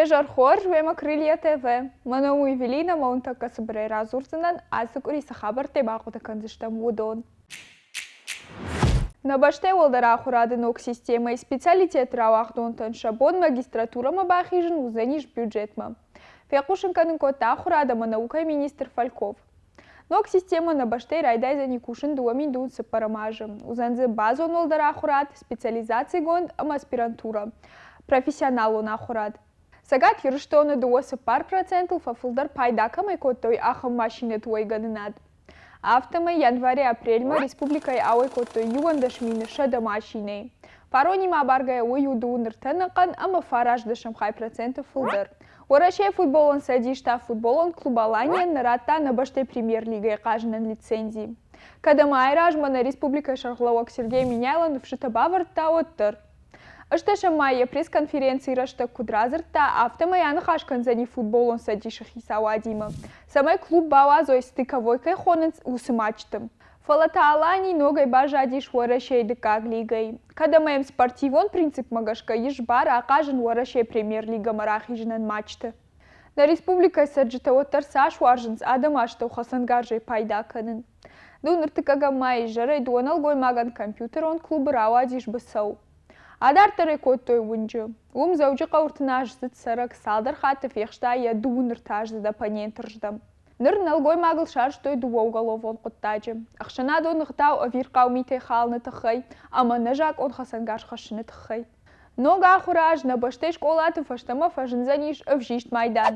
Уе зӕр хорз, уемӕ Крылья ТВ. Мӕ ном у Евелина, ӕмӕ уын тӕккӕ цыбырӕй радзурдзынӕн, ацы къуыри цы хабӕрттӕй бахъуыды кӕндзыстӕм, уыдон. Нӕ бӕстӕйы уӕлдӕр ахуырады ног системӕйы специалитеты рауагъдонтӕн сӕ бон магистратурӕмӕ бахизын уыдзӕнис бюджетмӕ. Фехъусын кӕнын кодта ахуырад ӕмӕ наукӕйы министр Фальков. Ног системӕ нӕ бӕстӕйы райдайдзӕни кусын 2024 азы. Уыдзӕн дзы базон уӕлдӕр ахуырад, специализацигонд ӕмӕ аспирантурӕ, профессионалон ахуырад. Цӕгат Ирыстоны 2-4 процентыл фӕфылдӕр пайда кӕмӕй кодтой, ахӕм машинӕты уӕйгӕнынад. Афтӕмӕй январӕй-апрельмӕ республикӕйы ауӕй кодтой 21 100 машинӕйы. Фаронимӕ абаргӕйӕ уый у дыууын ӕртӕ ӕнӕхъӕн ӕмӕ фарастдӕсӕм хай проценты фылдӕр. Уӕрӕсейы футболон цӕдис та футболон клуб «Алания»-йӕн нӕ радта нӕ бӕстӕйы премьер-лигӕйы хъазынӕн лицензи. Кӕд ӕмӕ айразмӕ нӕ республикӕйы сӕргълӕууӕг Сергей Меняйло ныфсытӕ бавӕрдта, уӕддӕр. Ӕстдӕсӕм майы йӕ пресс-конференцийы рӕстӕг куыд радзырдта, афтӕмӕй аныхас кӕндзӕни футболон цӕдисы хицауадимӕ, цӕмӕй клуб бауадзой стыковой кӕй хонынц, уыцы матчты. Фӕлӕ та Алани ногӕй баззадис Уӕрӕсейы дыккаг лигӕйы. Кӕд ӕмӕ йӕм спортивон принципмӕ гӕсгӕ ис бар ахъазын Уӕрӕсейы премьер-лигӕмӕ рахизынӕн матчты. Нӕ республикӕйы цӕрджытӕ уӕддӕр цас уарзынц адӕмы астӕу хӕцӕнгарзӕй пайда кӕнын. Ду ныртыккӕгӕм ма изӕрӕй дыууӕ нӕлгоймагӕн компьютерон клубы рауадис быцӕу. Адарддӕр ӕй кодтой уынджы. Уым Дзӕуджыхъӕуы ӕртыназдзыд цӕрӕг цалдӕр хатты фехста йӕ дыууын ӕртӕаздзыд оппоненты рдӕм. Ныр нӕлгоймагыл сарӕзтой дыууӕ уголовон хъуыддаджы: ӕхсӕнадон ӕгъдау ӕвирхъау митӕй халыны тыххӕй ӕмӕ нӕзакъон хӕцӕнгарз хӕссыны тыххӕй. Ног ахуыры аз нӕ бӕстӕйы скъолаты фӕстӕмӕ фӕзындзӕнис ӕвзист майдан.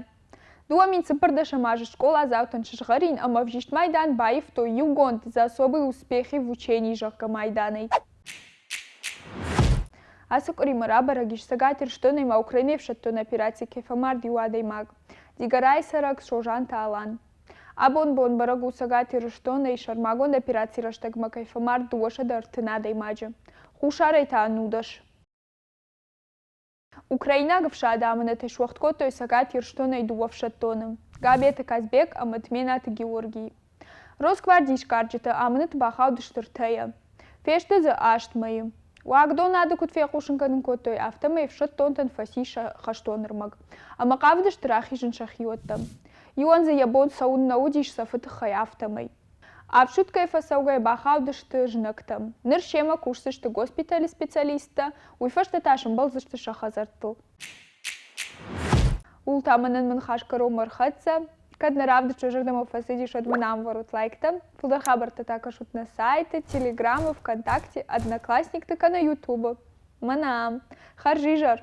2014 азы скъоладзаутӕн сызгъӕрин ӕмӕ ӕвзист майдан баивтой иугонд «За особые успехи в учении» зӕгъгӕ майданӕй. Ацы къуыримӕ рабӕрӕг ис Цӕгат Ирыстонӕй ма Украинӕйы ӕфсӕддон операцийы кӕй фӕмард иу адӕймаг, Дигорайы цӕрӕг Созанты Алан. Абон бон бӕрӕг у Цӕгат Ирыстонӕй сӕрмагонд операцийы рӕстӕгмӕ кӕй фӕмард 230 адӕймаджы, Хуссарӕй та 19. Украинаг ӕфсады амынӕтӕй суӕгъд кодтой Цӕгат Ирыстонӕй дыууӕ ӕфсӕддоны – Габеты Казбек ӕмӕ Тменаты Георгийы. Росгвардийы сгарджытӕ амынӕты бахаудысты ӕртӕйӕ. Фесты дзы аст мӕйы. Уагдонады куыд фехъусын кӕнын кодтой, афтӕмӕй ӕфсӕддонтӕн фӕцис сӕ хӕстон ӕрмӕг ӕмӕ хъавыдысты рахизын сӕхиуӕттӕм. Иуӕн дзы йӕ бон цӕуын нӕ уыдис цӕфы тыххӕй, афтӕмӕй. Ӕфсуткӕй фӕцӕугӕйӕ бахаудысты знӕгтӕм. Ныр семӕ кусдзысты госпиталы специалисттӕ, уый фӕстӕ та сӕмбӕлдзысты сӕ хӕдзӕрттыл. Ууыл та мӕнӕн мӕ ныхас кӕронмӕ ӕрхӕццӕ. Кӕд нӕ равдыст уӕ зӕрдӕмӕ фӕцыдис, уӕд мын ам вӕрут лайктӕ. Фылдӕр хабӕрттӕ та кӕсут нӕ сайты, Телеграмы, ВКонтакте, Одноклассникты кӕнӕ Ютубы. Мӕнӕ ам. Хӕрзизӕр!